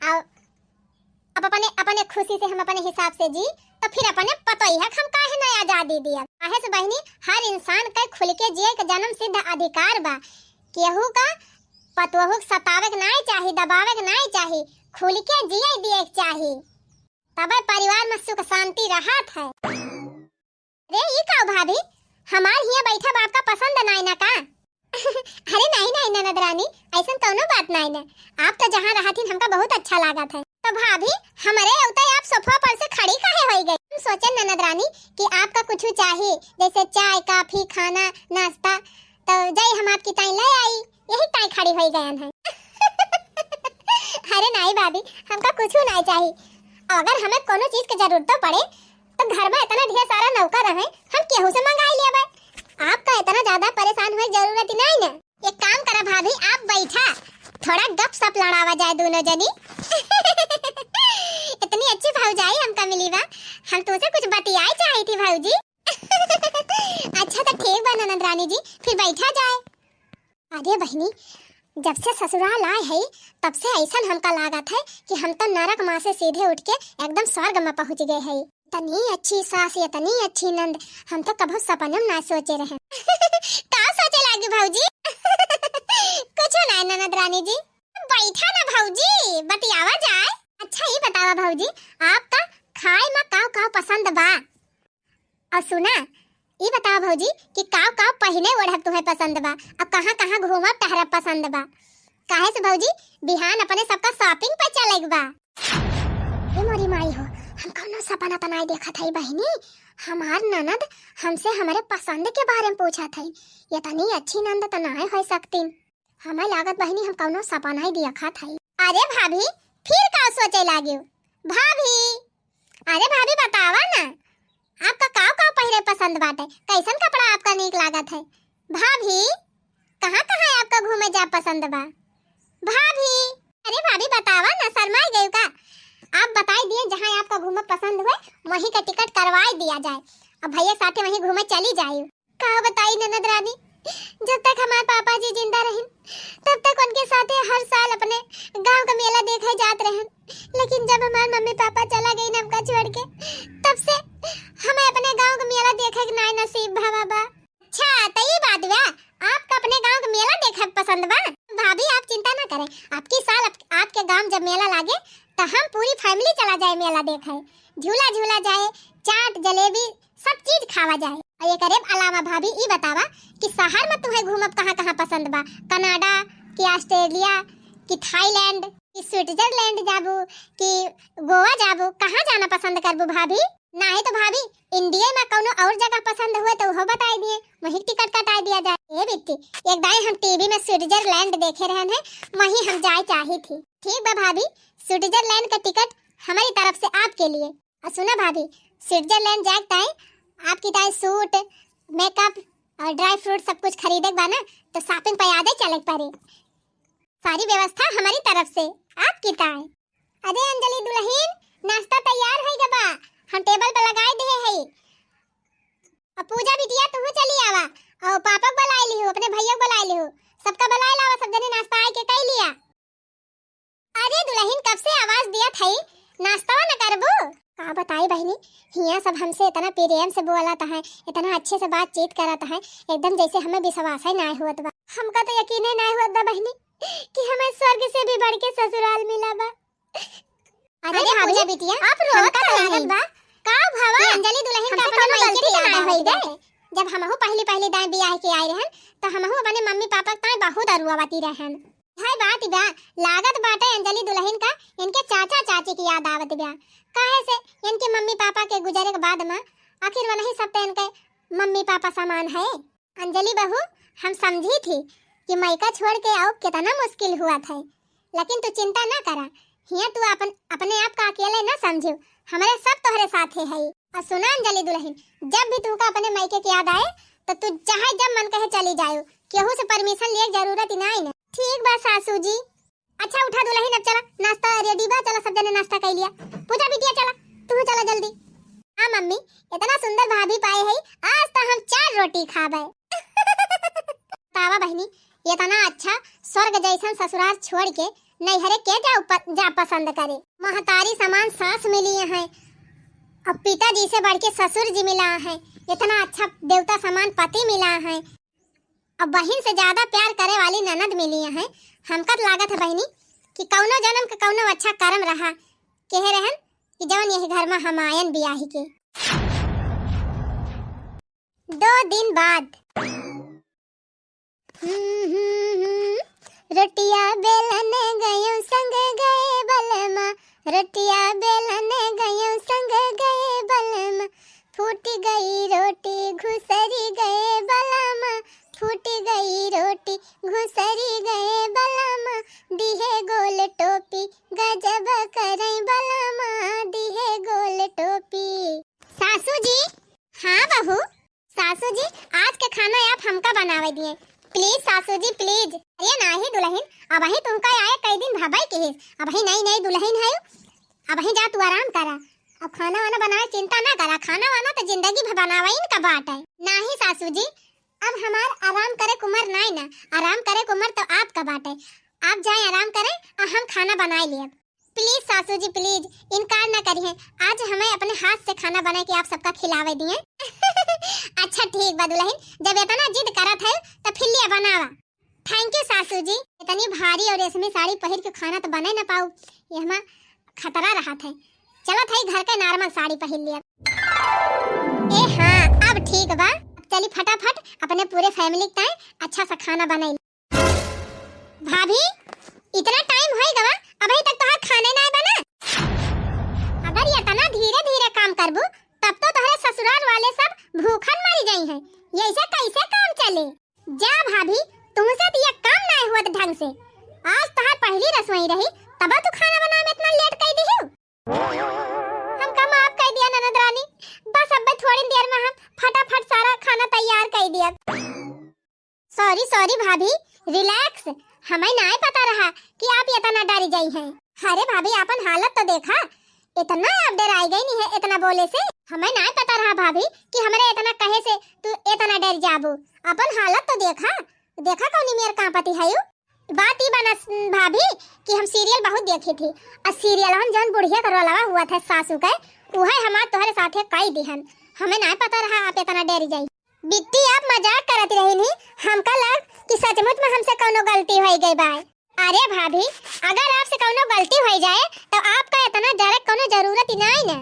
और अब अपने, अपने खुशी से हम अपने हिसाब से जी, तो फिर अपने पतोहिया के हम काहे ना आजादी दिया? काहे से बहिनी, हर इंसान के खुल के जिए के जन्म सिद्ध अधिकार बा। केहू का पतोहू के सतावे के नाई चाही, दबावे के नाई चाही, खुल के जिए दिए के चाही। तबे परिवार में सुख शांति रहत है। अरे ई का भाभी, हमार हियाँ बैठब आपका पसंद नाई ना का? अरे नहीं नहीं ननद रानी, ऐसन कौनो बात नाई ना। आप तो जहाँ रहत हिन हमका बहुत अच्छा लागत है। तो भाभी, हमरे उते आप सोफा पर से खड़ी काहे होई गई? हम सोचे ननद रानी कि आपका कुछ चाही, जैसे चाय, कॉफी, खाना, नाश्ता, तो जाई हम आपकी ताई ले आई, यही ताई खड़ी होई गयन है। अरे नहीं भाभी, हमका कुछ नहीं चाही। अगर हमें कोनो चीज के जरूरत पड़े तो घर में इतना ढेर सारा नौकर है, हम केहू से मंगाई लेबे। आपका इतना ज्यादा परेशान होए जरूरत ही नहीं ना। एक काम करा भाभी, आप बैठा, थोड़ा गपशप लड़ावा जाए दोनों जनी। इतनी अच्छी भौजाई हमका मिली बा, हम तुमसे कुछ बतियाई चाही थी भौजी। अच्छा तो ठीक बा ननद रानी जी, फिर बैठा जाए। अरे बहिनी, जब से ससुराल आए है तब से ऐसन हमका लागत है कि हम तो नरक माँ से सीधे उठ के एकदम स्वर्ग में पहुँच गए है। इतनी अच्छी सास, इतनी अच्छी नंद, हम तो कभो सपने में ना सोचे रहे। का सोचे लागी भौजी? कुछ ना ननद रानी जी। बैठा ना भौजी, बतियावा जाए। अच्छा ये बतावा भौजी, आपका खाए में काव काव पसंद बा? और सुना, ई बतावा भौजी कि काव काव पहिने ओढ़ब तुहे पसंद बा, और कहाँ कहाँ घूमब टहरब पसंद बा? काहे से भौजी, बिहान अपने सबका shopping पे चले के बा। ए मोरी माई हो, हम कौनो सपना तो नाई देखत हई बहिनी। हमार ननद हमसे हमरे पसंद के बारे में पूछत हई। इतनी अच्छी नंद तो नाई हो सकतीन। हमें लागत बहिनी हम कौनो सपना ही देखत हई। अरे भाभी, फिर का सोचे लागियो? भाभी, अरे भाभी बतावा ना, आपका काव काव पहिरे पसंद बाटे? कैसन कपड़ा आपका नीक लागत है? भाभी, कहाँ कहाँ आपका घूमे जा पसंद बा? भाभी, अरे भाभी बतावा ना, शर्माई गई का? आप बताई दिए जहाँ आपका घूमे पसंद हुए, वहीं का टिकट करवाई दिया जाए। अब भैया साथे वहीं घूमे चली जाए। का बताई ननद रानी, जब तक हमार पापा जी जिंदा रहिन, तब तक उनके साथे हर साल अपने गांव का मेला देखे जात रहन। लेकिन जब हमार मम्मी पापा चला गई हमका छोड़ के, तब से हमें अपने गांव का मेला देखे के नाय नसीब भवा बा। अच्छा, त ई बात बा, आपका अपने गांव का मेला देखे के पसंद बा? भाभी, आप चिंता ना करें, अबकी साल आप, आपके गांव जब मेला लागे, तो हम पूरी family चला जाए मेला देखे, झूला झूला जाए, चाट, जलेबी, सब चीज खावा जाए। और एकरे अलावा भाभी, ई बतावा कि शहर में तुहे घूमब कहाँ कहाँ पसंद बा? कनाडा कि ऑस्ट्रेलिया कि थाईलैंड कि स्विट्जरलैंड जाबू कि गोवा जाबू, कहाँ जाना पसंद करबू भाभी? नाहीं तो भाभी, इंडिया में कौनो और जगह पसंद हुए तो उहो बताई दिए, वहीं टिकट कटाई दिया जाए। ए बिट्टी, एक दाई हम टीवी में स्विट्जरलैंड देखे रहन है, वहीं हम जाए चाही थी। ठीक बा भाभी, स्विट्जरलैंड का टिकट हमारी तरफ से आपके लिए। और सुना भाभी, स्विट्जरलैंड जाए ताई आपकी ताई सूट, मेकअप और ड्राई फ्रूट सब कुछ खरीदे के बा ना, तो शॉपिंग पे यादे चले के पड़े। सारी व्यवस्था हमारी तरफ से आपकी ताई। अरे अंजलि दुलहिन, नाश्ता तैयार होइ गबा, हम टेबल पे लगाए दिए हई। अब पूजा बिटिया तुहू चली आवा, और पापा के बुलाए लिहू, अपने भैया के बुलाए लिहू, सबका बुलाए लावा, सब जने नाश्ता आए के कई लिया। अरे दुलहिन, कब से आवाज दिया थई, नाश्ता न करबू? का बताई बहिनी, हिया सब हमसे इतना प्रेम से बोलत हैं, इतना अच्छे से बातचीत करत हैं, एकदम जैसे हमें विश्वास ही ना होत बा। हमका तो यकीने ना होत बा बहिनी कि हमें स्वर्ग से भी बढ़ के ससुराल मिला बा। अरे अरे भाभी, पूजा बिटिया, आप रोवत हमका तो काहे लागत हई? बा? का भवा? ये अंजलि दुलहिन का हमसे अपने कौनो मायके गलती के तो याद ना आवत होई गए। जब हमहू पहली पहली दाएं बियाह के आए रहन, तो हमहू अपने मम्मी पापा के ताएं बहुत अरुआवती रहन। है बात बा, लागत बाटे अंजलि दुलहिन का इनके चाचा चाची की याद आवत बा। काहे से इनके मम्मी पापा के गुजरे के बाद में आखिर वनही सब तो इनके मम्मी पापा समान है। अंजलि बहू, हम समझी थी कि मइका छोड़ के आओ कितना मुश्किल हुआ था, लेकिन तू चिंता ना करा, हिया तू अपन, अपने आप का अकेले ना समझियो, हमरे सब तोहरे साथे है। और सुना अंजलि दुलहिन, जब भी तुहका अपने मइके के याद आए, तो तू चाहे जब मन कहे चली जायो, केहू से परमिशन लिए जरूरत ही ना आई ना। ठीक बा सासू जी। अच्छा उठा दुलहिन, अब चला, नाश्ता रेडी बा, चला सब जने नाश्ता कर लिया। पूजा बिटिया चला, तू चला जल्दी। हाँ मम्मी, इतना सुंदर भाभी पाए है, आज तो हम चार रोटी खाबे। तावा बहिनी, इतना अच्छा स्वर्ग जैसन ससुराल छोड़ के नैहरे के जा उप-, जा पसंद करे। महतारी समान सास मिली है, अब पिताजी से बढ़ के ससुर जी मिला है, इतना अच्छा देवता समान पति मिला है, अब बहिन से ज्यादा प्यार करे वाली ननद मिली है। हमका त लागत है बहिनी कि कौनो जन्म के कौनो अच्छा कर्म रहा, कहे रहन कि जवन यही घर में हम आयन बियाही के। दो दिन बाद। रोटिया बेलन गयो संग गए बलमा, रोटिया बेलन गयो संग गए बलमा, फूट गई रोटी घुसरी गए बलमा, फूट गई रोटी घुसरी गए बलमा, दिहे गोल टोपी गजब करई बलमा, दिहे गोल टोपी। सासू जी, हाँ बहू। सासू जी, आज के खाना आप हमका बनावे दिए, please सासू जी, please। अरे नाही दुलहिन, अबही तुमका आए कई दिन भबई किहिस, अबही नई नई दुलहिन है, अबही जा तू आराम करा, अब खाना वाना बनावे चिंता ना करा, खाना वाना तो जिंदगी भर बनावे इनका बाटे। नाही सासू जी, अब हमार आराम करे के उमर नाई ना, आराम करे के उमर तो आपका बाटे, आप जाए आराम करें और हम खाना बनाए लिए। Please सासू जी, please इनकार ना करिए, आज हमें अपने हाथ से खाना बना के आप सबका खिलावे दिए। अच्छा ठीक बा दुलहिन, जब इतना जिद करत है तो फिर लिया बनावा। Thank you सासू जी। इतनी भारी और रेशमी साड़ी पहिर के खाना तो बने ना पाऊ, ये हमार खतरा रहा था। चला था घर के normal साड़ी पहिर लिया। ए हाँ, अब ठीक बा, अब चली फटाफट अपने पूरे family के ताई अच्छा सा खाना बनाई। भाभी, इतना time होई गवा, अबही तक तोहार खाने नाय बना। अगर ये इतना धीरे धीरे काम करबू, तब तो तोहरे ससुराल वाले सब भूखन मरी जाई हैं। ये ऐसे कैसे काम चले? जा भाभी, तुमसे तो ये काम नाय हुआ ढंग से। आज तोहार पहली रसोई रही, तब तू खाना बनावे में इतना late कर दिहू। हमका माफ कर दिया ननद रानी, बस अब थोड़ी देर में हम फटाफट सारा खाना तैयार कर दिया। Sorry, sorry भाभी, relax, हमें नाय पता रहा कि आप इतना डरी जाई हैं। अरे भाभी, आपन हालत तो देखा, इतना आप डराई गई नहीं है इतना बोले से। हमें नाय पता रहा भाभी कि हमरे इतना कहे से तू इतना डर जाबू। आपन हालत तो देखा, देखा कौनी मेर कांपती है यू। बात ई बा ना भाभी कि हम serial बहुत देखी थी, और serial हम जौन बुढ़िया का रोलवा हुआ था सासू के, उहे हमार तोहरे साथे कई दिहन। हमें नाय पता रहा आप इतना डरी जाई। बिट्टी, आप मजाक करत रहिन ही, हमका लग कि सचमुच में हमसे कौनो गलती होइ गई बा। अरे भाभी, अगर आपसे कौनो गलती होइ जाए तो आपका इतना डरे कौनो जरूरत ही नाई ना।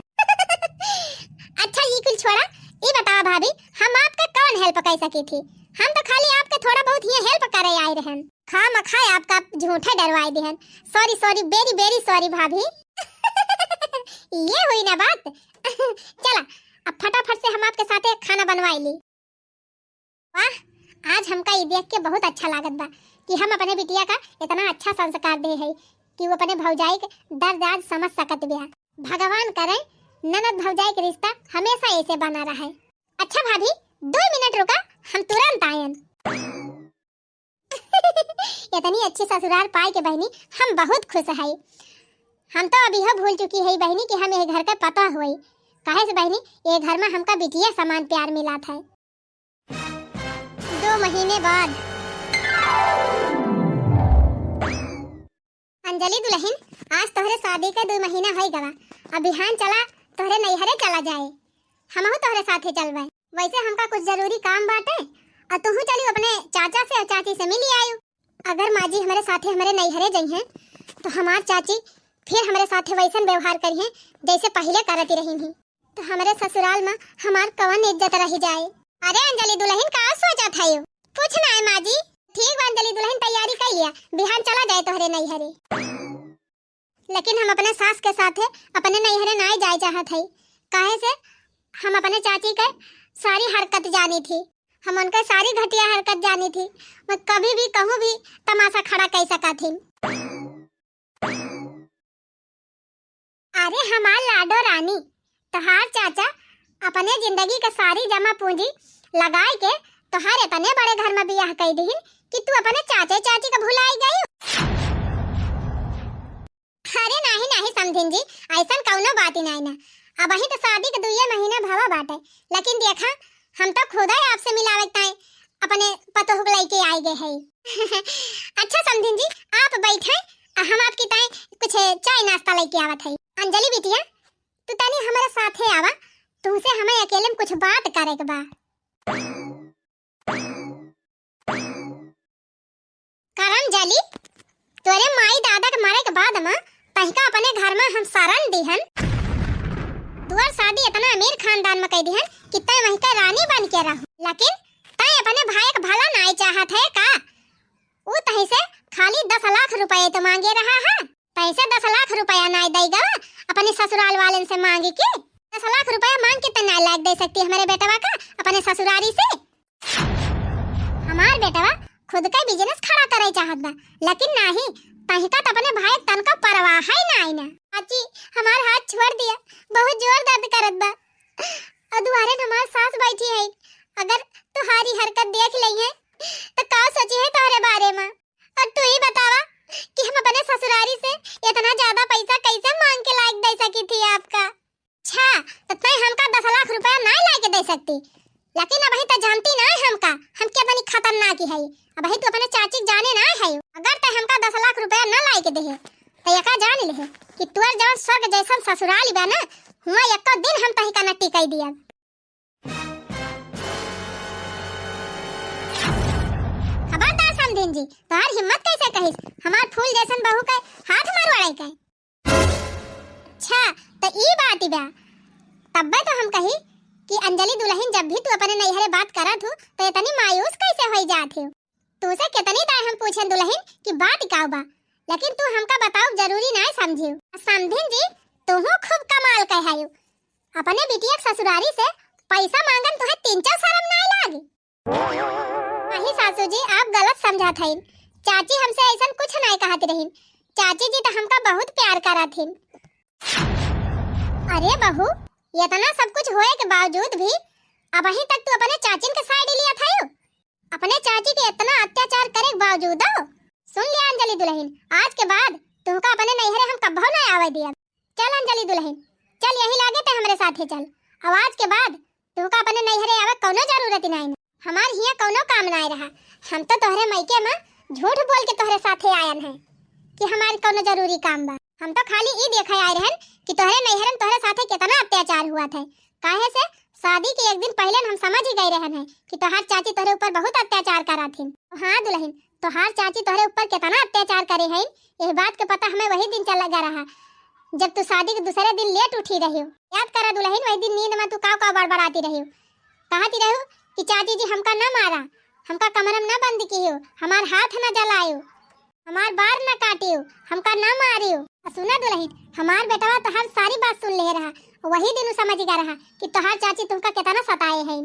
अच्छा, ई कुल छोड़ा, ई बतावा भाभी, हम आपका कौन help कर सकी थी? हम तो खाली आपके थोड़ा बहुत हियाँ help करे आए रहन। खामखा आपका झूठे डरवाए दिहन। Sorry, sorry, very, very sorry भाभी। ये हुई ना बात। चला, अब फटाफट से हम आपके साथे खाना बनवाई ली। वाह, आज हमका ई देख के बहुत अच्छा लागत बा कि हम अपने बिटिया का इतना अच्छा संस्कार दे है कि वो अपने भौजाई के दर्द आज समझ सकत बिया। भगवान करे ननद भौजाई के रिश्ता हमेशा ऐसे बना रहे। अच्छा भाभी, दो मिनट रुका, हम तुरंत आयन। इतनी अच्छी ससुराल पाए के बहिनी, हम बहुत खुश है। हम तो अब इहो भूल चुकी है बहिनी कि हम ये घर के पतोह होई। काहे से बहिनी, ये घर में हमका बिटिया समान प्यार मिला था। दो महीने बाद। अंजलि दुलहिन, आज तोहरे शादी के दो महीना होइ गवा। अब बिहान चला, तोहरे नैहरे चला जाए, हमहू तोहरे साथे चलबे। वैसे हमका कुछ जरूरी काम बाटे, और तुहू चलियो अपने चाचा से और चाची से मिली आयु। अगर माँ जी हमरे साथे हमरे नैहरे जइहें, तो हमार चाची फिर हमरे साथे वैसन व्यवहार करिहें, जैसे पहिले करती रही थी। तो हमरे ससुराल में हमार कवन इज्जत रह जाए? अरे अंजलि दुलहिन, का सोचत है? कुछ ना है माँ जी। ठीक बा अंजलि दुलहिन, तैयारी कर लिया, बिहान चला जाए तोहरे नैहरे। लेकिन हम अपने सास के साथे अपने नैहरे नाई जाए चाहत है, काहे से हम अपने चाची के सारी हरकत जानी थी, हम उनके सारी घटिया हरकत जानी थी। मैं कभी भी कहूँ भी तमाशा खड़ा कर सका थी। अरे हमार लाडो रानी, तोहार चाचा अपने जिंदगी के सारी जमा पूंजी लगाए के तोहार इतने बड़े घर में बियाह कई दिहिन कि तू अपने चाचे चाची के भुलाई गई। अरे नाही नाही समधिन जी, ऐसन कौनो बात ही नाही ना। अबही तो शादी के दुइये महीना भवा बाटे, लेकिन देखा, हम तो खुदा ही आपसे मिलावे के ताई अपने पतोह के लइके आए गए है। अच्छा समधिन जी, आप बैठे, हम आपकी ताई कुछ चाय नाश्ता लइके आवत है। अंजलि बिटिया, तू तनी हमारे साथे आवा, तुमसे हमें अकेले में कुछ बात करे के बा। करम जली, तोरे माई दादा के मरे के बाद में तहिका अपने घर में हम शरण दिहन। तोर शादी इतना अमीर खानदान में कई दिहन कि तै वहीं का रानी बन के रहू, लेकिन तै अपने भाई के भला नाई चाहत है का? ऊ तही से खाली दस लाख रुपए तो मांगे रहा है, तैसे दस लाख रुपया नाई देगा अपने ससुराल वाले से मांग के। दस लाख रुपया मांग के तो नाई लायक दे सकती हमारे बेटवा का अपने ससुरारी से। हमार बेटवा खुद का business खड़ा करे चाहत बा, लेकिन नाही, तहिका तो अपने भाई तन का परवाह है नाही ना। चाची, हमार हाथ छोड़ दिया, बहुत जोर दर्द करत बा। और दुआरे न हमार सास बैठी है, अगर तुम्हारी हरकत देख लई है तो का सोची है तुम्हारे बारे में? और तू ही बतावा कि हम अपने ससुरारी से इतना ज्यादा पैसा कैसे मांग के लायक दे सकी थी आपका? अच्छा, तो तै हमका दस लाख रुपया नाई लाके दे सकती, लेकिन अबही तो जानती नाई हमका, हम कितनी खतरनाक ही है। अबही तू अपने चाची के जाने नाई है। अगर तै हमका दस लाख रुपया ना लाके दे, तो एका जान ले कि तोर जौन स्वर्ग जैसन ससुराल बा ना, हुआ एको दिन हम तही का न टिकाई दिया। खबरदार समधिन जी, तोहार हिम्मत कैसे कहिस हमार फूल जैसन बहू के हाथ मरवाड़े के? अच्छा, तो ई बात बा। तब्बे तो हम कही कि अंजलि दुलहिन, जब भी तू अपने नैहरे बात करत हू, तो इतनी मायूस कैसे होई जात हू? तूसे कितनी दाई हम पूछेन दुलहिन कि बात का बा, लेकिन तू हमका बताओ जरूरी नाई समझियो। समधिन जी, तू खूब कमाल कहायू। अपने बिटिया के ससुरारी से पैसा मांगन तुहे तनिको शरम नाई लागी? नहीं सासू जी, आप गलत समझत हईन। चाची हमसे ऐसन कुछ नाई कहत रहीन। चाची जी तो हमका बहुत प्यार करत हिन। अरे बहू, इतना सब कुछ होए के बावजूद भी अबही तक तू अपने चाचिन के side लिया था? अपने चाची के इतना अत्याचार करे के बावजूदो? सुन लिया अंजलि दुलहिन, आज के बाद तुमका अपने नैहरे हम कब्बो ना आवे दिया। चल अंजलि दुलहिन, चल यही लागे ते हमरे साथे चल। अब आज के बाद तुमका अपने नैहरे आवे कौनो जरूरत ही नाई। हमार हियाँ कौनो काम नाई रहा। हम तो तोहरे मायके में झूठ बोल के तोहरे साथे आयन है कि हमार कौनो जरूरी काम बा। हम तो खाली ई देखे आए रहन कि तोहरे नैहरन तोहरे साथे कितना अत्याचार हुआ था। काहे से शादी के एक दिन पहिले हम समझ ही गए रहन है कि तोहार चाची तोहरे ऊपर बहुत अत्याचार करत हिन। हाँ दुलहिन, तोहार चाची तोहरे ऊपर केतना अत्याचार करे हईन, एह बात के पता हमें वही दिन चला गा रहा, जब तू शादी के दूसरे दिन लेट उठी रहियो। याद करा दुलहिन, वही दिन नींद में तू काव काव बड़बड़ाती रहियो, कहती रहियो कि चाची जी हमका न मारा, हमका कमरा में न बंद कियो, हमार हाथ न जलायो, हमार बार न काटियो, हमका न मारियो। आ सुना दुलहिन, हमार बेटवा तोहार सारी बात सुन ले रहा, वही दिन उ समझ गया रहा कि तोहार चाची तुमका केतना सताए हैं।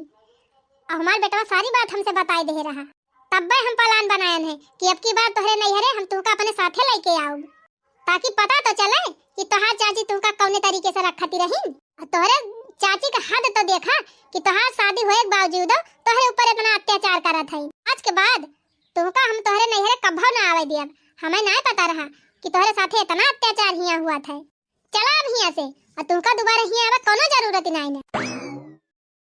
आ हमार बेटवा सारी बात हमसे बताए दे रहा, तब्बे हम प्लान बनायन है कि अब की बार तोहरे नैहरे हम तुमका अपने साथे लेके आउब, ताकि पता तो चले कि तोहार चाची तुमका कौने तरीके से रखती रही। आ तोहरे चाची का हद तो देखा कि तोहार शादी होए के बावजूदो तोहरे ऊपर इतना अत्याचार करत है। आज के बाद तुमका हम तोहरे नैहरे कभो ना आवे दियब। हमें नाय पता रहा कि तोहरे साथे इतना अत्याचार हियां हुआ था। चला अब हियां से, और तुमका दोबारा हियां आवे कोनो जरूरत नाय ने।